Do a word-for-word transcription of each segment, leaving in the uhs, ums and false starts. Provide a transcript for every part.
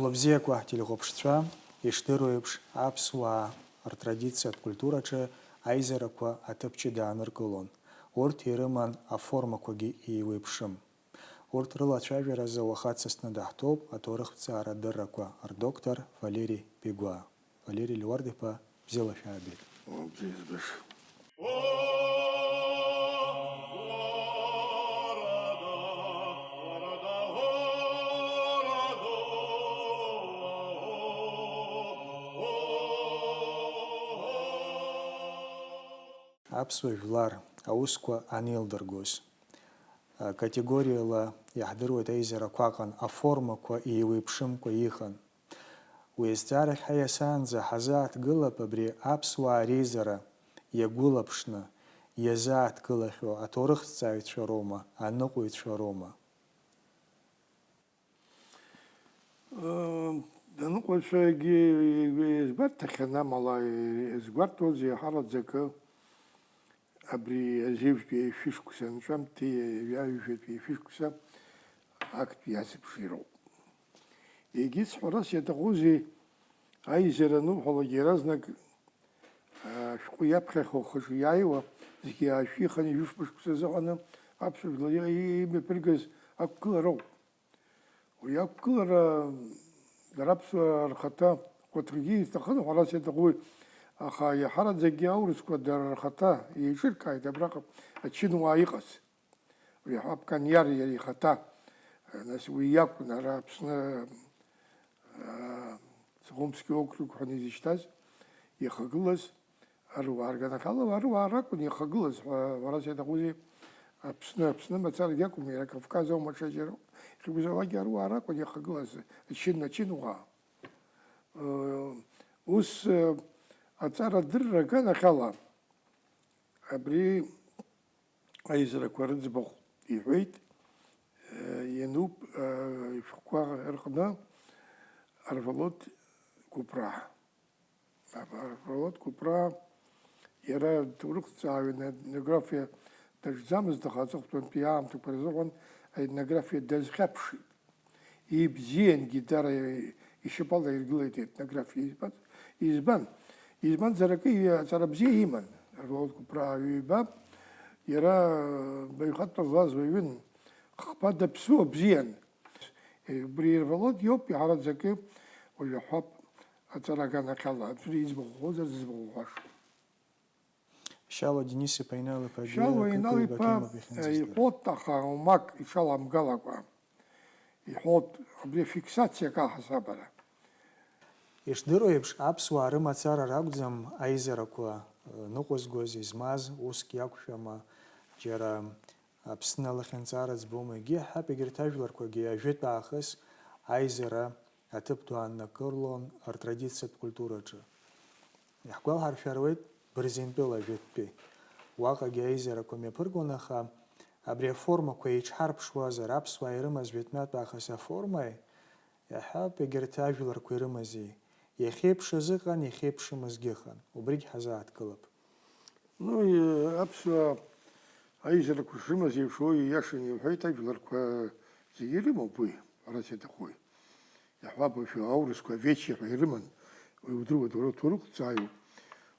Хәлыбзиақәа ҳтелехәаԥшцәа, ишдыру еиԥш, аԥсуаа ртрадициатә культураҿы аизарақәа аҭыԥ ҷыда ааныркылон. Урҭ ирыман аформақәагьы еиуеиԥшым. Урҭ рылацәажәаразы уаха дсасны даҳҭоуп аҭоурыхҭҵаара адыррақәа рдоктор Валери Бегәаа. Валери Леуард-иԥа, бзиала шәаабеит. О, бзиа збаша. Аԥсуа жәлар аусқәа анеилдыргоз, категориала иаҳдыруеит аизарақәа аҟан аформақәа еиуеиԥшымкәа иҟан. Уи азҵаарахь ҳаиасаанӡа ҳазааҭгылап абри аԥсуаа реизара иагәылаԥшны иазааҭгылахьоу аҭоурыхҭҵааҩцәа роума, аныҟәаҩцәа роума? Э, аныҟәаҩцәагьы иазгәарҭахьан, амала, изгәарҭоз иаҳараӡакы абри азеижәтәи ашәышықәса анҵәамҭеи ҩажәатәи ашәышықәса актәи азыбжеи роуп. Егьыс, ҳәарас иаҭахузеи, аизара ануҳәалак, иаразнак, а, ашәҟәы иаԥхьахьоу хаҿы иааиуа, зегьы аашәиханы ҩышықәса азыҳәаны аԥсуа жәлар имҩаԥыргаз ақәгылароуп. Уи ақәгылара дара аԥсуаа рхаҭа хәыҭрагьы изҭахын, ҳәарас иаҭахуи, аха иаҳараӡакгьы аурысқәа дара рхаҭа еиҿыркааит абраҟа ачынуаа иҟаз. Уи иаҳҳәап, Кониар иара ихаҭа, нас уи иакәын ара Аԥсны, аа, Сухумский округ ҳәа изышьҭаз, ихагылаз, Аруаа рганахьала, аруаа ракәын иахагылаз ҳәа, ҳәарас иаҭахузеи, Аԥсны, Аԥсны мацарагьы акәым, иара Кавказ аума ҽаџьара, иахьакәызаалакгьы аруаа ракәын иахагылаз, ачын, ачынуаа. Ус, аҵара адырра аганахьала, абри аизарақәа рыӡбахә иҳәеит, иануп, ишәҟәқәа рҟны Арвалод Кәыԥраа. Ҳарвалод Кәыԥраа иара ҭоурыхҭҵааҩын, аетнографиа даҿӡамызт, аха аҵыхәтәантәи аамҭақәа рзыҳәан аетнографиа дазхьаԥшит. Ибзиангьы дара ишьапала иргылеит аетнографиа. Избан? Избан? Избанзар акы аҵара бзиа иман Ҳарвалод Кәыԥраа ҩба. Иара баҩхатәра злаз уаҩын. Хԥа даԥсуа бзиан. Убри Ҳарвалод иоуп иаҳараӡакы уажә аҳәап. Аҵара аганахьала аӡәыр иӡбахә уҳәозар зызбахә уҳәаша. Шьалуа Денис-иԥа Инал-иԥагьы Шьалуа Инал-иԥа иҳәот, аха умак иҽаламгалакәа иҳәот, абри афиксациа каҳасаб ара. Ишдыру еиԥш, аԥсуаа рымацара ракәӡам аизарақәа, э, ныҟәызгоз, измаз, уск иақәшәама, џьара Аԥсны алахьынҵа рыӡбома, егьи иаҳҳәап, егьырҭ ажәларқәагьы ажәытә аахыс аизара аҭыԥ ду ааннакылон ртрадициатә культураҿы. Иаҳгәалҳаршәаруеит Бырзентәыла ажәытәтәи. Уаҟагьы аизарақәа мҩаԥыргон, аха абри аформақәа еиҽҳарԥшуазар, аԥсуаа ирымаз жәытәнатә аахыс аформа, иаҳҳәап, егьырҭ ажәларқәа ирымази? Иахьеиԥшыз ыҟан, иахьеиԥшымызгьы ыҟан. Убригь ҳазааҭгылап. Ну, и-, аԥсуаа аизарақәа шрымаз еиԥш, уи ииашаны иуҳәеит, ажәларқәа зегьы ирымоуп уи, ҳәарас иаҭахуи. Иаҳҳәап, уажәы аурысқәа Вече ҳәа ирыман, уи удыруеит, уара уҭоурыхҭҵааҩуп.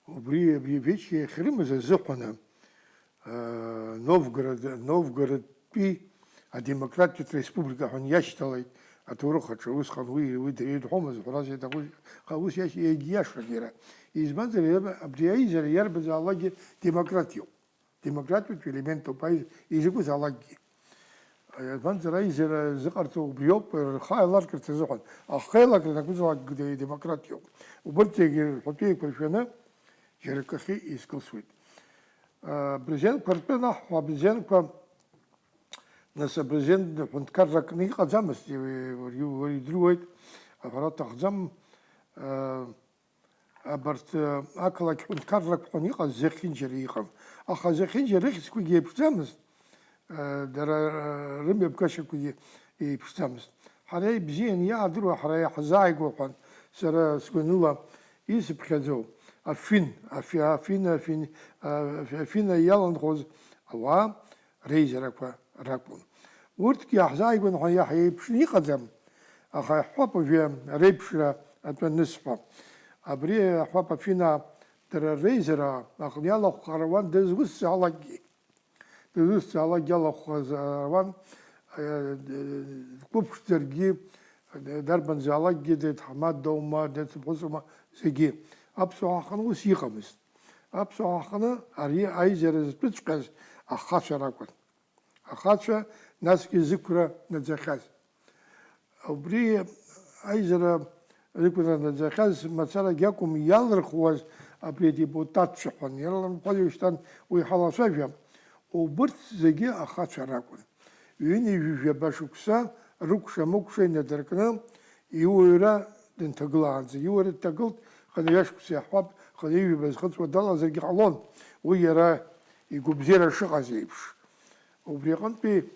Убри, абри Вече иахьрымаз азыҳәаны, аа, Новгород, Новгородтәи адемократиатә республика ҳәа иашьҭалеит аҭоурых аҿы. Усҟан уи, уи дара ирҳәомызт, ҳәарас иаҭаху, аха ус иашь-, егьиашан иара. Избанзар, иара абри аизара иарбанзаалакгьы демократиоуп. Демократиатә елементуп аиз-, изакәызаалакгьы. Избанзар, аизара зыҟарҵо убриоуп, рхы аиларкырц азыҳәан. Ахы аилакра закәызаалакгьы демократиоуп. Убырҭ зегьы рҳәатәы еиқәыршәаны, џьара акахьы изкылсуеит. Абырзенқәа ртәы анаҳҳәа, абырзенқәа, нас, абырзен ҳәынҭқарра кны иҟаӡамызт, уара, уара идыруеит, аҳәара аҭахӡам, а, абарҭ, а, ақалақь ҳәынҭқаррақәа ҳәа иҟаз зехьынџьара иҟан. Аха зехьынџьара рыхьӡқәагьы еиԥшӡамызт, а, дара, а, рымҩаԥгашьақәагьы еиԥшӡамызт. Ҳара ибзиан иаадыруа, ҳара иаҳзааигәоу ҳәа сара сгәаныла исыԥхьаӡоу, афин, афи-, афин, афин, а, афина иаланхоз ауаа реизарақәа ракәын. Урҭгьы иаҳзааигәан ҳәа иаҳ-, еиԥшны иҟаӡам, Аха иаҳҳәап уажәы реиԥшра атәы анысҳәа. Абри иаҳҳәап, Афина дара реизара аҟны иалахәхар ауан дызусҭзаалакгьы. Дызусҭзаалакгьы алахәхаз ауан, э, дқәыԥшӡаргьы, дарбанзаалакгьы, дед ҳамадоума, дед сыԥҳәысума, зегьы. Аԥсуаа ҳҟны ус иҟамызт. Аԥсуаа ҳҟны ари аизара зтәыҵәҟьаз ахацәа ракәын. Ахацәа, насгьы зықәра наӡахьаз. Убри аизара рықәра наӡахьаз мацарагьы акәым, иалырхуаз абри адепутатцәа ҳәа, иалырхуаз уажәшьҭан уи ҳалацәажәап. Убырҭ зегьы ахацәа ракәын. Ҩынҩажәижәаба шықәса рыкәша-мыкәша инадыркны, иуаҩра дынҭагылаанӡа, иуаҩра дҭагылт, хынҩажәа шықәса иаҳҳәап, хынҩажәижәаба зхыҵуа далазаргьы ҟалон, уи иара игәабзиара шыҟаз еиԥш. Убри аҟынтәи,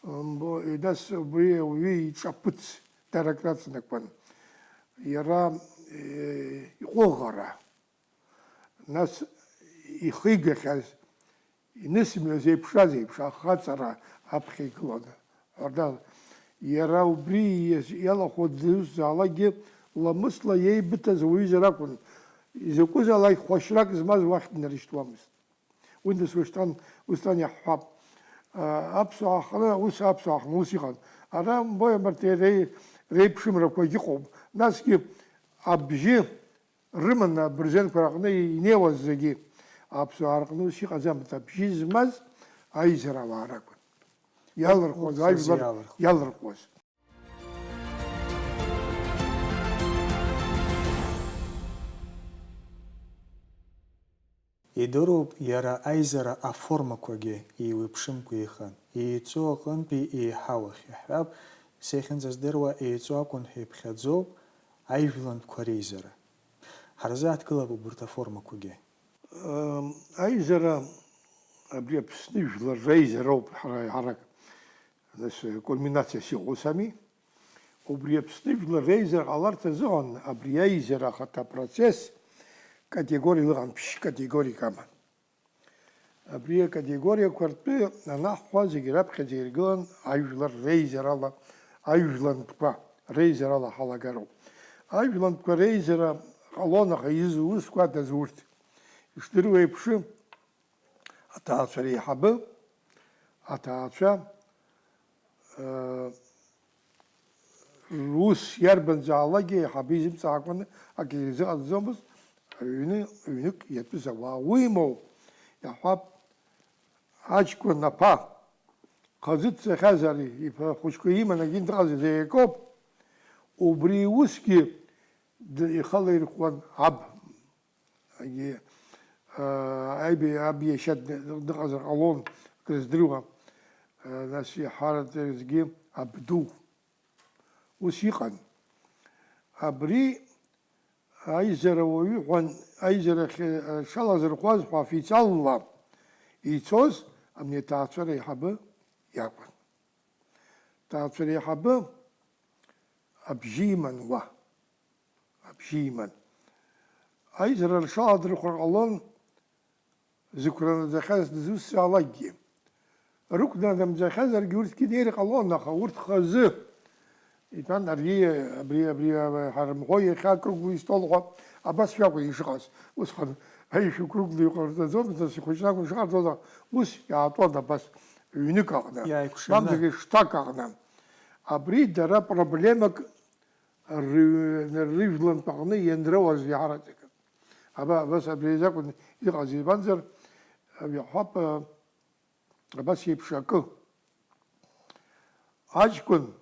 м, бо-, нас убри ауаҩы иҿаԥыц дарак рацнакуан. Иара, э, иҟәыӷара, нас ихигахьаз, инысмҩаз еиԥшраз еиԥш, ахаҵара аԥхьа игылан. Ардал, иара убри иаз-, иалахәу дызусҭзаалакгьы ламысла иеибыҭаз уаҩызар акәын, изакәызаалак хәашьрак змаз уахь днарышьҭуамызт. Уи нас уашьҭан, усҟан иаҳҳәап. А, аԥсуаа ҳҟны, ус аԥсуаа ҳҟны ус иҟан. Ара, мбои, абарҭ ре-, реиԥшымрақәагь ыҟоуп. Насгьы абжьы рыманы абырзенқәа рҟны инеиуаз зегьы аԥсуаа рҟны ус иҟаӡамызт. Абжьы змаз аизарауаа ракәын. Иалырхуаз, Убри ажәлар иалырхуан. Иалырхуаз. Идыруп, иара аизара аформақәагьы еиуеиԥшымкәа иҟан, еиҵоу аҟынтәи еиҳау ахь иаҳҳәап, сахьынӡаздыруа, еиҵоу акәын ҳәа иԥхьаӡоуп, аижәлантәқәа реизара. Ҳарзааҭгылап убарҭ аформақәагьы. Ам, аизара, абри Аԥсны жәлар реизароуп ҳара ҳарак, нас, кульминациас иҟоу ус ами. Убри Аԥсны жәлар реизара ҟаларц азыҳәан абри аизара ахаҭа апроцесс категориала ыҟан, ԥшь категориак аман. Абри акатегориақәа ртәы анаҳҳәа, зегь раԥхьаӡа иргылан ажәлар реизарала, ажәлантәқәа реизарала ҳалагароуп. Ажәлантәқәа реизара ҟалон, аха изу усқәа адаз урҭ. Ишдыруа еиԥш, аҭаацәа реиҳабы, аҭаацәа, э, рус иарбанзаалакгьы аиҳабы изымҵаакәаны акгьы ирзыҟаҵаӡомызт, аҩны, ҩнык иатәыз ауаа. Уимоу, иаҳҳәап, аҷкәын аԥа, хазы дцахьазар, иԥа хәыҷқәа иманы акгьы дыҟаӡам, зегь акоуп, убри усгьы д-, ихала ирхәуан аб. Егьи, аа, аибе-, аб иашьа д-, дыҟазар ҟалон, акрыздыруа, аа, нас иаҳараӡакгьы абду. Ус иҟан. Абри аизара уаҩы ҳәан, аизарахь, аа, шалазырхәуаз ҳәа официалла ицоз абни аҭаацәара аиҳабы иакәын. Аҭаацәара аиҳабы абжьы иман уа. Абжьы иман. Аизара рҽаладырхәыр ҟалон, зықәра наӡахьаз дызусҭзаалакгьы. Рықәнанамӡахьазаргьы урҭгьы неир ҟалон, аха урҭ хазы. Итәан ари, абри, абри, ҳарымҳәо иахьа акруглый стол ҳәа абас шәакәын ишыҟаз. Усҟан аишәа круглый ҟарҵаӡомызт, нас ихәыҷны акәын ишыҟарҵоз, аха ус иаатәон абас ҩнык аҟны, Иааикәшаны. Мамзаргьы шҭак аҟны. Абри дара проблемак ры-, рыжәлантә аҟны ианрыуаз иараӡак. Аба-, абас абри азы акәын иҟаз, избанзар, иаҳҳәап, абас еиԥш акы. Аҷкәын,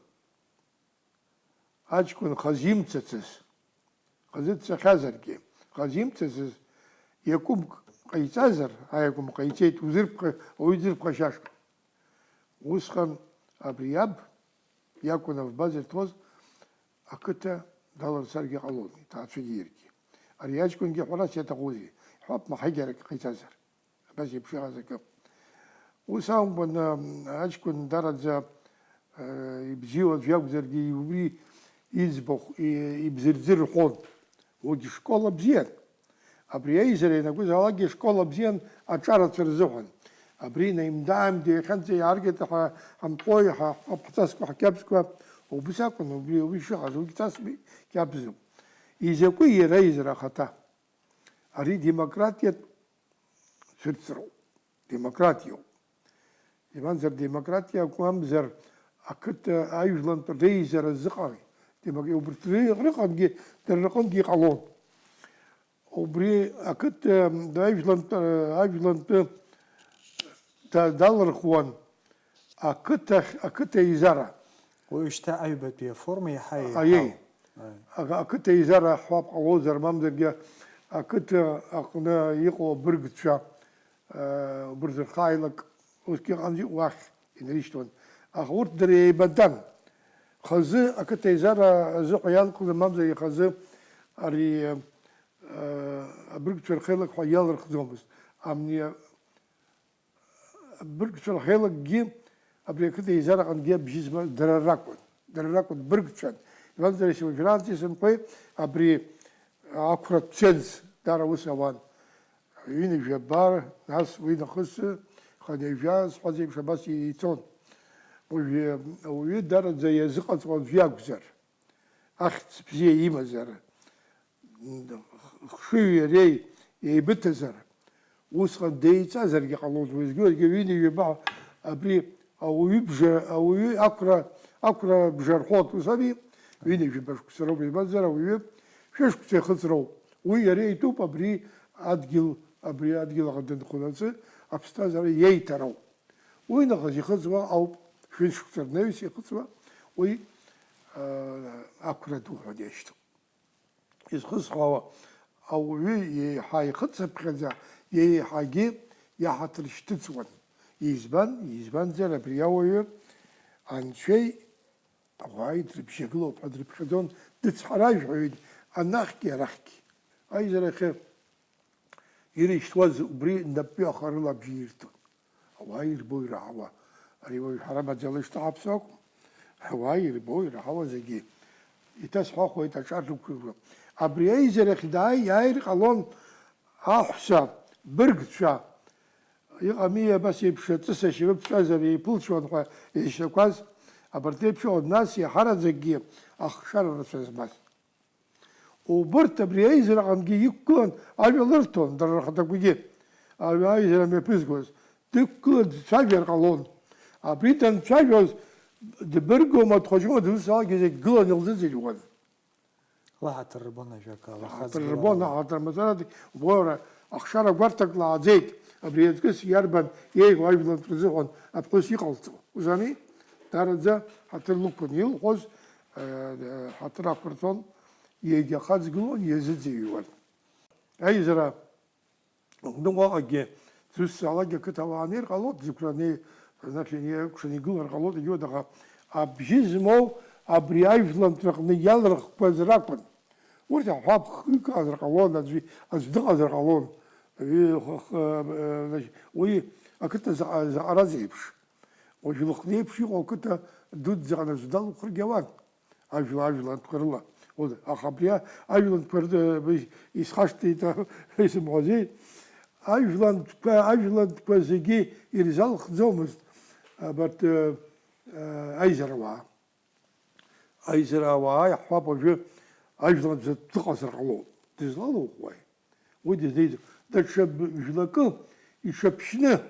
аҷкәын хазы имцацыз, хазы дцахьазаргьы, хазы имцацыз, иакәымк ҟаиҵазар, аиакәым ҟаиҵеит, узырԥха-, ауаҩы дзырԥхашьаша. Усҟан абри аб иакәын авба зырҭоз, ақыҭа далырцаргьы ҟалон, иҭаацәагьы иаргьы. Ари аҷкәынгьы ҳәарас иаҭахузеи, иҳәап, маҳагьарак ҟаиҵазар. Абас еиԥш иҟаз акы. Ус акәын, аҷкәын дараӡа, э, ибзиоу аӡә иакәзаргьы, убри иӡбахә, и-, ибзырӡыр рҳәон. Уигьы школа бзиан. Абри аизара ианакәызаалакгьы школа бзиан аҿарацәа рзыҳәан. Абри наимда-ааимда иахьанӡа иааргеит ҳа-, ҳамҟәои, ҳа-, ҳаԥҵасқәа, ҳқьабзқәа, Убыс акәын, убри, убри шыҟаз, уигь ҵасми, қьабзуп. Изакәи иара изы рахаҭа? Ари демократиатә цәырҵроуп. Демократиоуп. Избанзар, демократиа акәымзар, ақыҭа, ажәлантә реизара зыҟами. Демок-, убырҭ ры-, рыҟангьы, дара рҟынгьы иҟалон. Убри ақыҭа, ажәлантә, ажәлантәы да-, далырхуан ақыҭахь, ақыҭа еизара. Уи шьҭа аҩбатәи аформа иаҳа еиҳау. Аиеи. Аи. Ага, ақыҭа еизара ҳҳәап ҟалозар, мамзаргьы ақыҭа аҟны иҟоу абыргцәа, э, убырҭ рхы ааилак усгьы ыҟамзи, уахь инарышьҭуан. Аха урҭ дара еибадтәан. Хазы ақыҭа еизара азыҳәа иалхны, мамзар ихазы ари, э, абыргцәа рхеилак ҳәа иалырхӡомызт. Амни абыргцәа рхеилакгьы абри ақыҭа еизара аҟынгьы абжьы змаз дара ракәын. Дара ракәын, быргцәан. Иван Зарисович, уажәраанӡа исымҳәеи, абри ақәратә ценз даара ус ауан. Ҩынҩажәа бар, нас уи нахыс хынҩажәа, сҳәаз еиԥш, абас ицон. Уажәы ауаҩы дараӡа иазыҟаҵо аӡә иакәзар, ахьӡ бзиа имазар, хшыҩи иареи еибыҭазар, усҟан деиҵазаргьы ҟалон, уеизгьы-уеизгьы ҩынҩажәаба абри ауаҩыбжа, ауаҩы ақәра, ақәра бжа рҳәоит, ус ами? Ҩынҩажәаба шықәса роуп, избанзар, ауаҩы шәышықәса ихыҵроуп. Уи иара итәуп абри адгьыл, абри адгьыл аҟны дынхонаҵы аԥсҭазаара иеиҭароуп. Уи нахыс ихыҵуа ауп, шәышықәса рнаҩс ихыҵуа, уи, аа, ақәра ду ҳәа дишьҭоуп. Изхысҳәаауа, ауаҩы еиҳа ихыҵыԥхьаӡа, еиҳагьы иаҳаҭыр шьҭыҵуан. Избан? Избанзар, абри ауаҩы анцәеи ауааи дрыбжьагылоуп ҳәа дрыԥхьаӡон, дыцҳаражәҳәаҩын анахьгьы арахьгьы. Аизарахьы ирышьҭуаз убри нап-ҩаха рыла абжьы ирҭон. Ауаа ирбо ираҳауа, ари уажә ҳара маӡала ишҭаҳаԥсо акәым. Ауаа ирбо ираҳауа зегьы. Иҭасҳәахуеит аҿар рықәыргәа. Абри аизарахь дааи-, иааир ҟалон аҳәса, быргцәа. Иҟами абас еиԥш аҵыс ашьапы ԥҵәазар еиԥылҵәон ҳәа изшьақәаз, абарҭ реиԥш иҟан, нас иаҳараӡакгьы ахшара рацәа змаз. Убырҭ абри аизараҟынгьы иқәгылан ажәа лырҭон, дара рхаҭақәагьы. Аҩ-, аизара мҩаԥызгоз дықәгылан дцәажәар ҟалон. Абри данцәажәоз, дбыргома, дхәыҷума, дызусҭазаалакгьы зегь гылан илзыӡырҩуан. Лаҳаҭыр рбон ажәакала, Ҳаҭыр рбон, ҳаҭыр мацарагьы, убоура, ахшара гәарҭак лааӡеит, абри аҵкыс иарбан еиӷьу ажәлантә рзыҳәан аԥҳәыс иҟалҵо, узами? Дараӡа ҳаҭыр лықәын илҳәоз, э, ҳаҭыр ақәырҵон, иагьахаҵгылон, иазыӡырҩуан. Аизара аҟны уаҟагьы зусҭазаалакгьы ақыҭа ауаа анеир ҟалоит, зықәра не-, рнапхьа иакәшаны игылар ҟалоит, егьиуеит, аха абжьы змоу абри ажәлантәраҟны иалырхқәаз ракәын. Урҭ аҳәап х-, ыҟазар ҟалон, аӡәы, аӡә дыҟазар ҟалон. Уи х-, х-, э, значит, уи ақыҭа заҟа-, заҟараз еиԥш. Уажә Лыхны еиԥш иҟоу ақыҭа дуӡӡаҟны аӡә далухыргьы ауан. Ажәла, ажәлантәқәа рыла. Уд-, аха абри а-, ажәлантәқәа ры-, исхашҭит, исымҳәази? Ажәлантәқәа, ажәлантәқәа зегьы ирзалхӡомызт абарҭ, э, э, аизарауаа. Аизарауаа иаҳҳәап, уажәы ажәлантә дыҟазар ҟалоит. Дызлалухуеи? Уи дызлеиӡом. Даҽа б-, жәлакы иҽаԥшьны,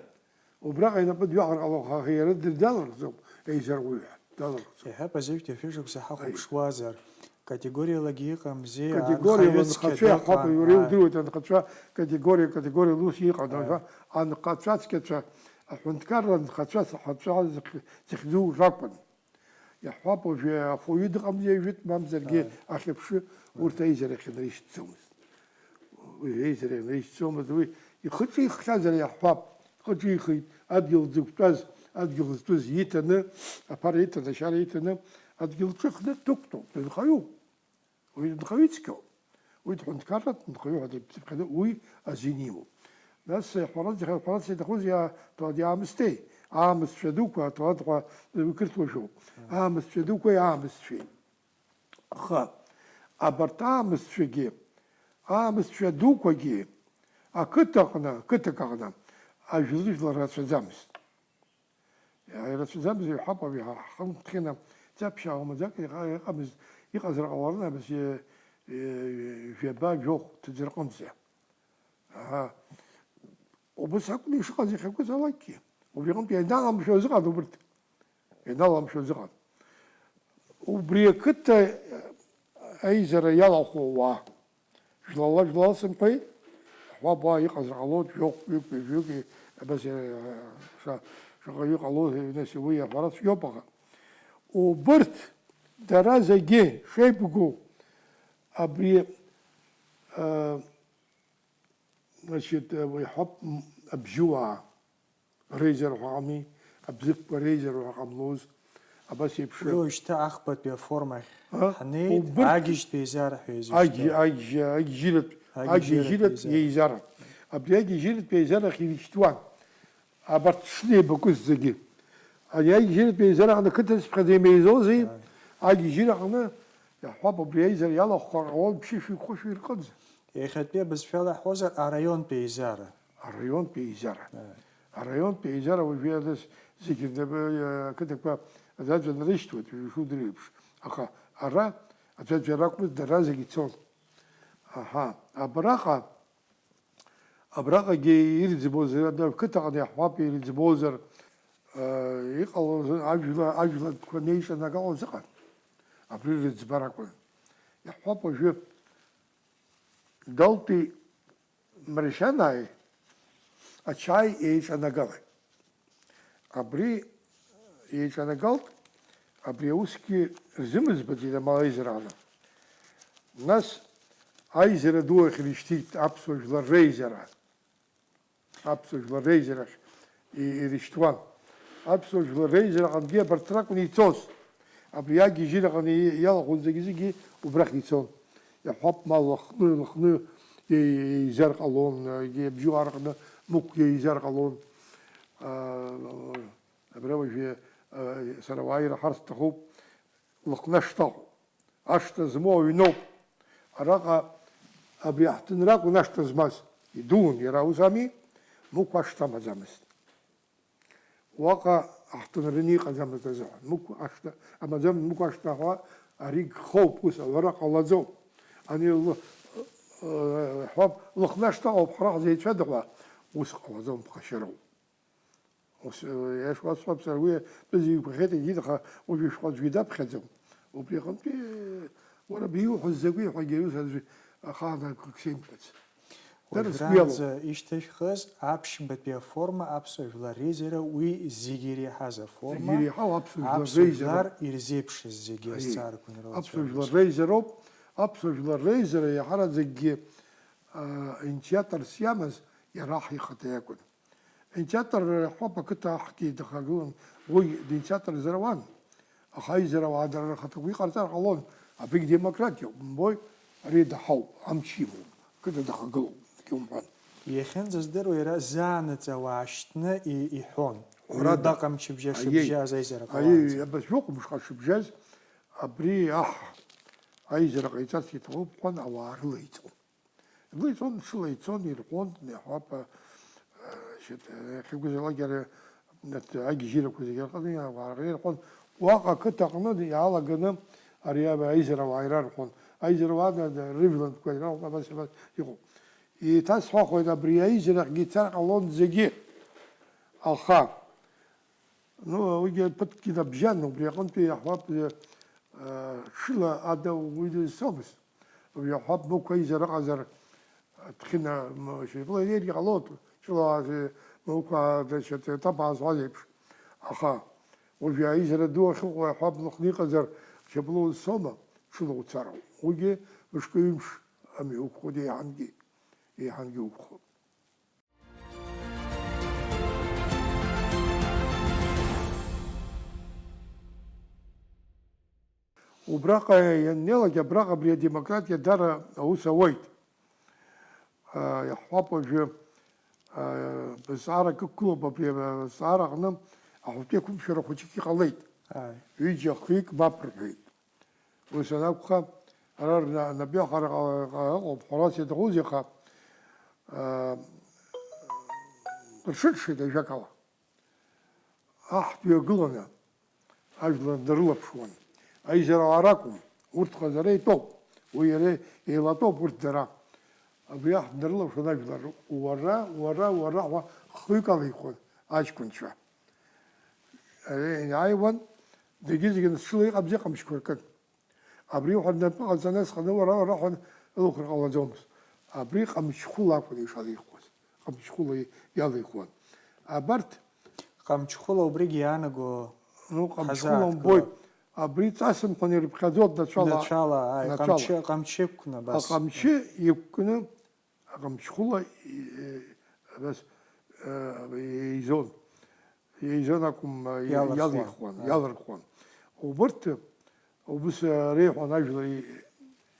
убраҟа инапы дҩаҟар ҟалон, аха иара дыр-, далырхӡом, еизаруаҩы ҳәа далырхӡом. Иҳәап, азеижәтәи шәышықәса ҳахәаԥшуазар, категориалагьы иҟамзи, категориала анхаҩы цқьа анхацәа иҳәап, дыҟан, уара аа. Иудыруеит, анхацәа категориа, категориала ус иҟан, аа. Аха анхацәа цқьацәа, аҳәынҭқарра анхацәа, аҳәынҭқарра зыхь-, зыхьӡу ракәын. Иаҳҳәап, уажәы ахәаҩы дыҟамзи, жәытә мамзаргьы, ааи, ахьыԥшы, урҭ аизарахь инарышьҭӡомызт. Уи аизарахь инарышьҭӡомызт, уи ихы ҿиххьазар иаҳҳәап, ихы ҿихит, адгьыл дзықәтәаз, адгьыл зтәыз иҭаны, аԥара иҭаны, ашьара иҭаны, адгьыл ҿыхны дықәтәоуп, дынхаҩуп. Уи нхаҩы ицқьоуп. Уи дҳәынҭқарратә нхаҩы ҳәа дыԥхьаӡоуп, уи азин имоуп. Нас, ҳәарада, ҳәарада иаҭахузеи, аҭауад иаамысҭеи? Аамысҭцәа дуқәа, аҭауад ҳәа уи қырҭуа шәоуп. Аамысҭцәа дуқәеи аамысҭцәеи. Аха абарҭ аамысҭцәагьы, аамысҭцәа дуқәагьы ақыҭаҟны, қыҭак аҟны ажәлар рацәаӡамызт. Ирацәаӡамызт, иҳәап, ҳхы нҭхьаны Даԥшьаа умаӡак иҟа-, иҟамызт, иҟазар ҟаларын абас, э, э, жәаба, жәохә ҭыӡ рҟынӡа. Аҳа. Убас акәны ишыҟаз иахьакәызаалакгьы. Убри аҟынтә ианаламшәоз ыҟан убырҭ. Ианаламшәоз ыҟан. Убри ақыҭа аизара иалахәу ауаа. Жәлала, жәлала сымҳәеи, ҳуабаа иҟазар ҟалоит, жәохәҩык, ҩажәаҩык, абас, э, ша-, шаҟаҩы ҟалоит, нас уи аҳәара цәгьоуп аха. Убырҭ дара зегьы шеибгоу абри, э, значит, э, иҳәап, м, абжьуаа. Реизара ҳәа ҟами, абзыԥқәа реизара ҳәа ҟамлоз, абас еиԥш. Уи уажәшьҭа ахԥатәи аформа ахь А? ҳнеит, Убырҭ агьежьтә еизара ҳәа Агь-, изышьҭоу. Агь-, агьежьыратә, Агьежьыратә агьежьыратә еизара. еизара. Абри агьежьыратә еизара ахь ирышьҭуан. Абарҭ шнеибакәыз зегьы. Ари агьежьыратә еизара аҟны қыҭа цыԥхьаӡа имеизозеи? Ааи. Агьежьыра аҟны, иаҳҳәап, убри аизара иалахәхар ҟалон ԥшьышәи хәышәи рҟынӡа. Иахьатәи абызшәала иаҳҳәозар, араионтә еизара. Араионтә еизара. Ааи. Араионтә еизара уажәы ианыз зегьы рнапы, э, ақыҭақәа аӡәаӡәа нарышьҭуеит, шудыруеиԥш. Аха ара аӡәаӡәа ракәмызт, дара зегьы цон. Аҳа, абраҟа, абраҟагьы ирӡбоз, ада қыҭаҟны иаҳҳәап, ирӡбозар, э, иҟалоз ажәла-, ажәлантәқәа неиҿанагалоз ыҟан. Абри рыӡбарақәа. Иаҳҳәап, уажәы Далтәи Маршьанааи ачаи еиҿанагалеит. Абри еиҿанагалт, абри аусгьы рзымыӡбаӡеит амал аизара ала. Нас аизара ду ахь ирышьҭит аԥсуа жәлар реизара. Аԥсуа жәлар реизарахь и-, ирышьҭуан. Аԥсуа жәлар реизараҟынгьы абарҭ ракәын ицоз. Абри агьежьыраҟны и-, иалахәын зегьы-зегьы убрахь ицон. Иаҳҳәап, ма Лыхны, Лыхны е-, еизар ҟалон, егьи абжьуаа рҟны Мықә еизар ҟалон. Аа, абра уажәы, аа, сара уааира ҳарц сҭахуп, Лыхны ашҭа. Ашҭа змоу аҩноуп. Араҟа абри аҳҭынра акәын ашҭа змаз. Идуун иара, ус ами? Мықә ашҭа амаӡамызт. Уаҟа аҳҭынраны иҟаӡамызт азыҳәан. Мықә ашҭа амаӡам, Мықә ашҭа ҳәа ари гхоуп, ус алара ҟалаӡом. Ани лы-, э, ҳәа, Лыхны ашҭа ыҟоуп ҳара ҳзеицәада ҳәа, ус ҟалаӡом, ԥхашьароуп. Ус, э, иашуасҳәап сара, уи атәы зигәаӷьит, егьит, аха уажәы шәҟәы аӡәгьы даԥхьаӡом. Убри аҟынтәи, уара биуҳәаз закәи ҳәагьы аҩыза аӡәы ахаан акгьы сеимҳәац. Дара сгәы иалоуп. Уажәраанӡа ишьҭышәхыз аԥшьбатәи аформа аԥсуа жәлар реизара, уи зегьы иреиҳаз аформа. Зегьы иреиҳау аԥсуа жәлар аԥсуа реизара. Жәлар ирзеиԥшыз зегьы Аиеи. Азҵаарақәа Аԥсуа жәлар инрылацәажәоз. Реизароуп. Аԥсуа жәлар реизара иаҳараӡакгьы, а, интиатрс иамаз иара аҳ ихаҭа иакәын. Интиатор ҳәоуп ақыҭа аҳгьы дахагылан, уи динтиаторзар ауан, аха аизара ауаа дара рхаҭақәа иҟарҵар ҟалон, абригь демократиоуп, умбои, ари даҳауп, амч имоуп, ақыҭа дахагылоуп, егьа умҳәан. Иахьынӡаздыруа иара заанаҵ ауаа шьҭны и-, иҳәон. Ҳәарада. Ҩбаҟа мчыбжьа Аиеи. Шыбжьаз аизара Аиеи, ҟалаанӡа. Абас жәохә мышҟа шыбжьаз, абри аҳ аизара ҟаиҵарц иҭахуп ҳәан ауаа рыла иҵон. Уи ицон, ҽыла ицон, ирҳәон, иаҳҳәап, а, шьыт, иахьакәызаалак иара, агьежьырақәа зегьы рҟны иаауаа ирҳәон. Уаҟа ақыҭа аҟны иаалаганы ари аизара ауаа ирарҳәон. Аизара ауаа ада, ада рыжәлантәқәа ирарҳәон, абас, абас иҟоуп. Еиҭасҳәахуеит, абри аизарахьгьы ицар ҟалон зегьы. Аха, ну, уигьы ԥыҭкгьы набжьан, убри аҟынтәи иаҳҳәап, а, ҽыла ада уи дызцомызт. Уажәы иаҳҳәап, Мықә еизара ыҟазар, Ҭхьына, м-, шьапыла инеиргьы ҟалоит, ҽыла уаа, Мықә, а, значит, ҭабаа зҳәаз еиԥш. Аха уажәы аизара ду ахьыҟоу иаҳҳәап, Лыхны иҟазар, шьапыла узцома, ҽыла уцароуп. Уигьы мышкы ҩымш амҩа уқәхоит, еиҳангьы, еиҳангьы уқәхоит. Убраҟа ианнеилак, абраҟа абри адемократиа дара аус ауеит. Иаҳҳәап, уажәы, зҵаарак ықәгылоуп, абри азҵаара аҟны аҳәатәы еиқәымшәара хәыҷык иҟалеит. Ааи. Ҩыџьа хҩык мап рҳәеит. Ус анакәха, ара рна-, рнапы иахара ҟа-, ҟа-, ыҟоуп, ҳәарас иаҭахузеи, аха, аа, рҽыршеит ажәакала. Аҳ дҩагыланы ажәлар днарылаԥшуан. Аизарала ракәым, урҭ хазара итәоуп, уи иара еилатәоуп урҭ дара. Абри аҳ днарылаԥшуан ажәлар, уара, уара, уара ҳәа хҩык алихуан аҷкәынцәа. Иааиуан, зегьы-зегьы насҽыла иҟамзи ҟамчқәа ркын. Абри уҳәа днапы ҟаҵаны сханы уара, уара ҳәа ылхәыр ҟалаӡомызт. Абри ҟамчхәыла акәын ишалихуаз. Ҟамчхәыла иалихуан. Абарҭ Ҟамчхәыла убригьы иаанаго Ну, ҟамчхәыла ҳазааҭгылап. Умбои. Абри ҵасымҳәан ирыԥхьаӡоит нацәала. Нацәала, ааи, Нацәала. Ҟамчы, ҟамчы иқәкны абас. Аҟамчы иқәкны, аҟамчхәыла, е, абас, е, еизон. Еизон акәым, е, Иалырхуан. Иалихуан, Ааи. Иалырхуан. Убырҭ, убыс, е, реиҳәон ажәлар и-,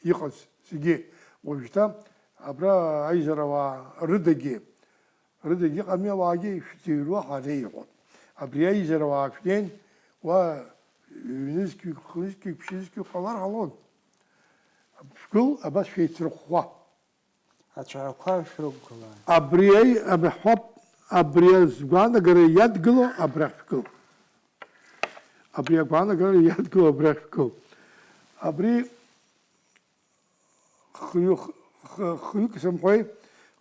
иҟаз зегьы. Уажәшьҭа абра аизарауаа рыдагьы, рыдагьы ыҟами, ауаагьы шәзыҩруа ҳареиҳәон. Абри аизарауаа шәнеин, уа ҩнызқьҩык, хнызқьҩык, ԥшьынызқьҩык ҟалар ҟалон. Шәгыл, абас шәеицрыхәхәа. Ацәаҳәақәа шәрықәгылан. Абри аи-, аб-, ҳәап, абри азгәаанагара иадгыло абрахь шәгыл. Абри агәаанагара иадгыло абрахь шәгыл. Абри хҩы-, х-, хҩык сымҳәеи,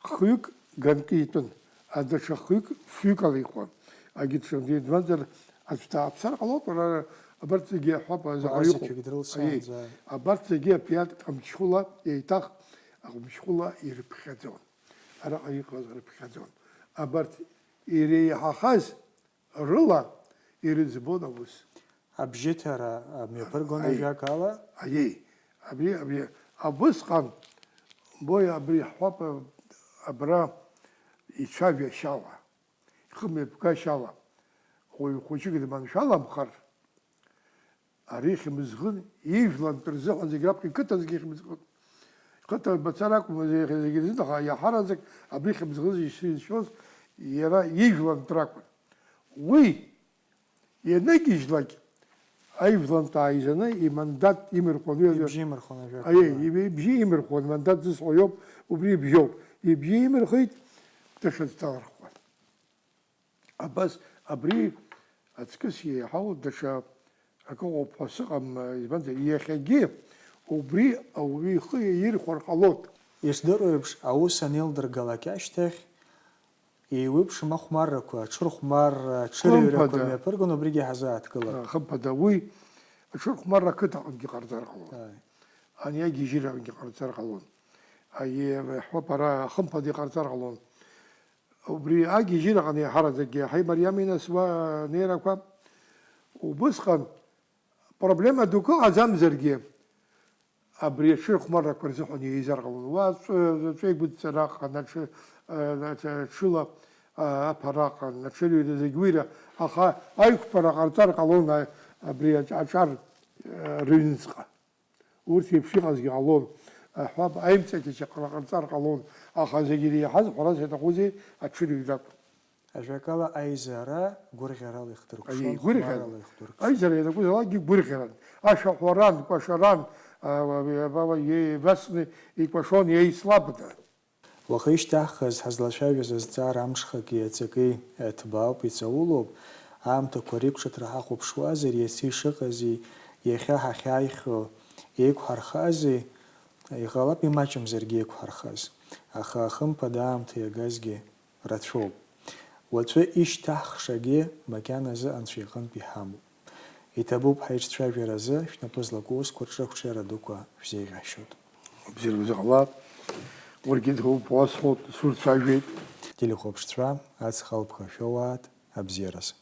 хҩык ганкы итәын, а даҽа хҩык фҩык ала иҟан. Агьы ҽынтәи дмазар, аӡә дааԥсар ҟалоит, уара абарҭ зегьы аҳәап, Уаа, заҟа иҟоуп. Зықьҩык дрылсаанӡа. Аиеи, абарҭ зегьы аԥиат ҟамчхәыла еиҭах аҟамчхәыла ирыԥхьаӡон. Араҟа иҟаз рыԥхьаӡон. Абарҭ иреиҳахаз рыла ирыӡбон аус. Абжьыҭара мҩаԥыргон Аи. Ажәакала. Аиеи, абри, абри, абысҟан, бои, абри ҳҳәап, абра ицәажәашьала, ихымҩаԥгашьала, уаҩ хәыҷык дманшәаламхар, ари хьымӡӷын ижәлантә рзыҳәан зегь раԥхьа иқыҭа зегьы хьымӡӷын. Иқыҭа мацара акәым, зегь, зегьы рзын, аха иаҳараӡак абри хьымӡӷыс ишизшоз иара ижәлантә ракәын. Уи ианагьежьлак, аижәлантә ааизаны имандат имырхуан. Уи Ибжьы имырхуан ажәак Аиеи, ала. Иб-, ибжьы имырхуан, мандат зысҳәо иоуп, убри ибжьоуп. Ибжьы имырхит, даҽаӡә далырхуан. Абас, абри аҵкыс еиҳау даҽа акы ыҟоуп ҳәа сыҟам, избанзар, иахьагьы убри ауаҩы ихы иаирхәар ҟалоит. Ишдыру еиԥш, аус анеилдыргалак ашьҭахь, еиуеиԥшым ахәмаррақәа, аҽырхәмарра, аҽырыҩрақәа Хымԥада. Мҩаԥыргон, убригьы ҳазааҭгылап. А, хымԥада, уи аҽырхәмарра ақыҭаҟынгьы ҟарҵар ҟалон. Ааи. Ани агьежьыраҟынгьы ҟарҵар ҟалон. Аиеи, ҳәоуп, ара хымԥада иҟарҵар ҟалон. Убри агьежьыраҟны иаҳараӡакгьы ҳаимариами, нас, уа анеирақәа. Убысҟан проблема дук ыҟаӡамзаргьы, абри аҽырхәмаррақәа рзыҳәан еизар ҟалон. Уа аҵәы-, аҵәеигәыдҵара аҟан, аҽы-, а, аҽы-, аҽыла, а, аԥара аҟан, аҽырҩра зегь уира, аха аиқәԥара ҟарҵар ҟалон, а, абри аҿ-, аҿар, а, рыҩныҵҟа. Урҭ еиԥш иҟазгьы ҟалон, аҳәап, аимҵакьачаҟра ҟарҵар ҟалон, аха зегьы иреиҳаз, ҳәарас иаҭахузеи, аҽырҩракәын. Ажәакала, аизара гәырӷьарала ихдыркәшон, Аиеи, гәырӷьаран. Хәмаррала ихдыркәшон. Аизара ианакәызаалакгьы гәырӷьаран. Ашәаҳәаран, кәашаран, а, а, а, а, еивасны икәашон, еицлабны. Уаха ишьҭаҳхыз ҳазлацәажәаз азҵаара амҽхаки аҵаки ҭбаауп, иҵаулоуп. Аамҭақәа реиқәҿыҭра ҳахәаԥшуазар, иацы ишыҟази, иахьа ҳахьааихьоу еиқәҳархази, иҟалап имаҷымзаргьы еиқәҳархаз. Аха, хымԥада, аамҭа иагазгьы рацәоуп. Уаҵәы ишьҭаҳхшагьы макьаназы Анцәа иҟынтә иҳамоуп. Иҭабуп ҳаиҿцәажәаразы, шәнапы злаку аусқәа рҿы ақәҿиара дуқәа шәзеиӷьашьоит. Бзиара узыҟалап. Уаргьы ҭабуп уасҳәоит, сурцәажәеит. Телехәаԥшцәа, аҵх алԥха шәоуааит, абзиараз.